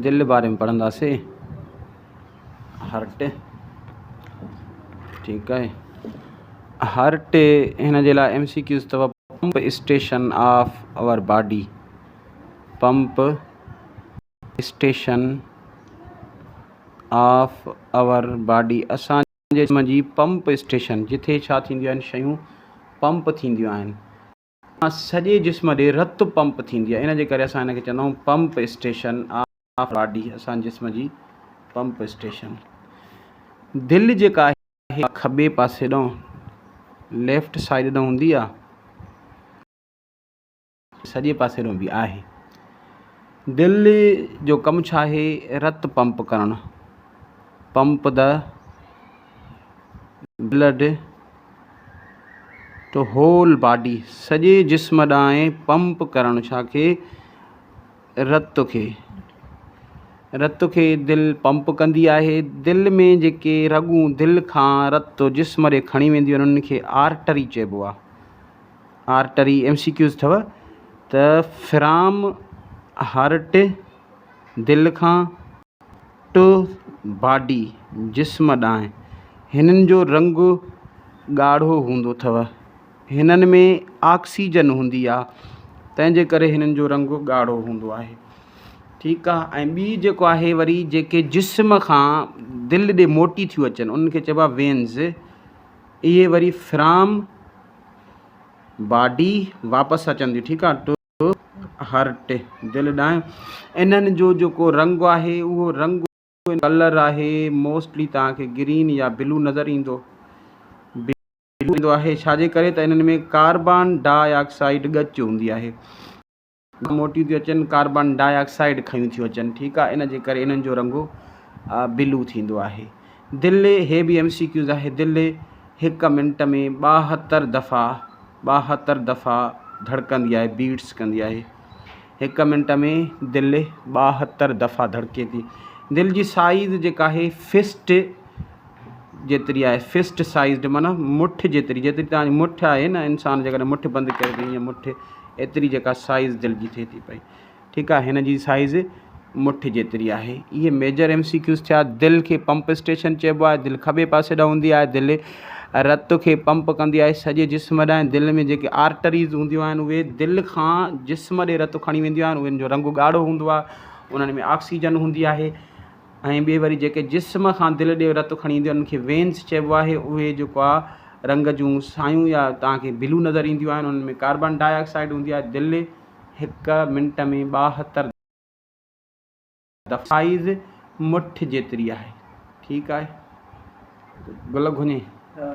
دل باري ۾ پڙهنداسي هرٽ ٺيڪ آهي هرٽ هن جي لاء ايم سي ڪيوز اٿو pump station of our body pump station of our body اسان جي جسم جي پمپ اسٽيشن جتي ڇا ٿينديون آهن شيون پمپ ٿينديون آهن سڄي جسم ڏي رت پمپ ٿيندي آهي ان جي ڪري اسان هن کي چوندا آهيون پمپ اسٽيشن آف باڊي اسان جسم جي پمپ اسٽيشن دل جيڪا آهي کٻي پاسي ڏانهن ليفٽ سائيڊ ڏانهن هوندي آهي سڄي پاسي ڏانهن به آهي دل جو ڪم ڇا آهي رت پمپ ڪرڻ pump the blood to whole body سڄي جسم ڏانهن پمپ ڪرڻ ڇا کي رت کي رت کي دل پمپ ڪندي آهي دل ۾ جيڪي رڳون دل کان رت جسم ڏي کڻي وينديون آهن انهن کي آرٽري چئبو آهي آرٽري ايم سي ڪيوز اٿو ته فرام هارٽ دل کان ٽو باڊي، جسم ڏانهن. هنن جو رنگ ڳاڙهو هوندو اٿو. هنن ۾ آڪسيجن هوندي آ، تنهن جي ڪري هنن جو رنگ ڳاڙهو هوندو آهي. ٺيڪ آ ۽ ٻي جيڪو آهي وري جيڪي جسم کان دل ڏي موٽي ٿيون اچن انهن کي چئبو آ وينز. اهي وري فرام باڊي واپس اچن ٿيون ٺيڪ آ ٽو هرٽ، دل ڏانهن. انهن جو جيڪو رنگ آهي اهو رنگ ڪلر آهي موسٽلي توهان کي گرين يا بلو نظر ايندو بلو ايندو آهي ڇا جي ڪري ته انهن ۾ ڪاربان ڊاء آڪسائيڊ ڳچ هوندي آهي موٽيون ٿيون اچن ڪاربان ڊاء آڪسائيڊ کنيون ٿيون اچن ٺيڪ آهي ان جي ڪري انهن جو رنگ بلو ٿيندو آهي دل هي به ايم سي ڪيوز آهي دل هڪ منٽ ۾ 72 دفعا 72 دفعا ڌڙڪندي آهي بيٽس ڪندي آهي هڪ منٽ ۾ دل 72 دفعا ڌڙڪي ٿي دل جي سائيز جيڪا آهي فسٽ جيتري آهي فسٽ سائيزڊ معنيٰ مٺ جيتري جيتري توهان جي مٺ آهي نه انسان جيڪڏهن مٺ بند ڪري ته ائين مٺ ايتري جيڪا سائيز دل جي ٿئي ٿي پئي ٺيڪ آهي هن جي سائيز مٺ جيتري آهي اهي ميجر ايم سي ڪيوز ٿيا دل کي پمپ اسٽيشن چئبو آهي دل کٻي پاسي ڏانهن هوندي آهي دل رت کي پمپ ڪندي آهي سڄي جسم ڏانهن دل ۾ جيڪي آرٽريز هونديون آهن اهي دل کان جسم ڏي رت کڻي وينديون آهن انهن جو رنگ ڳاڙهو هوندو آهي انهن ۾ آڪسيجن هوندي آهي ۽ ٻي وري جيڪي جسم کان دل ڏي رت کڻي اينديون آهن انهن کي وينس چئبو آهي اهي جيڪو آهي رنگ جون سايون يا توهان کي بلو نظر اينديون آهن انهن ۾ ڪاربان ڊاء آڪسائيڊ هوندي آهي دل هڪ منٽ ۾ 72 دفعا سائيز مٺ جيتري آهي ٺيڪ آهي گل گهني.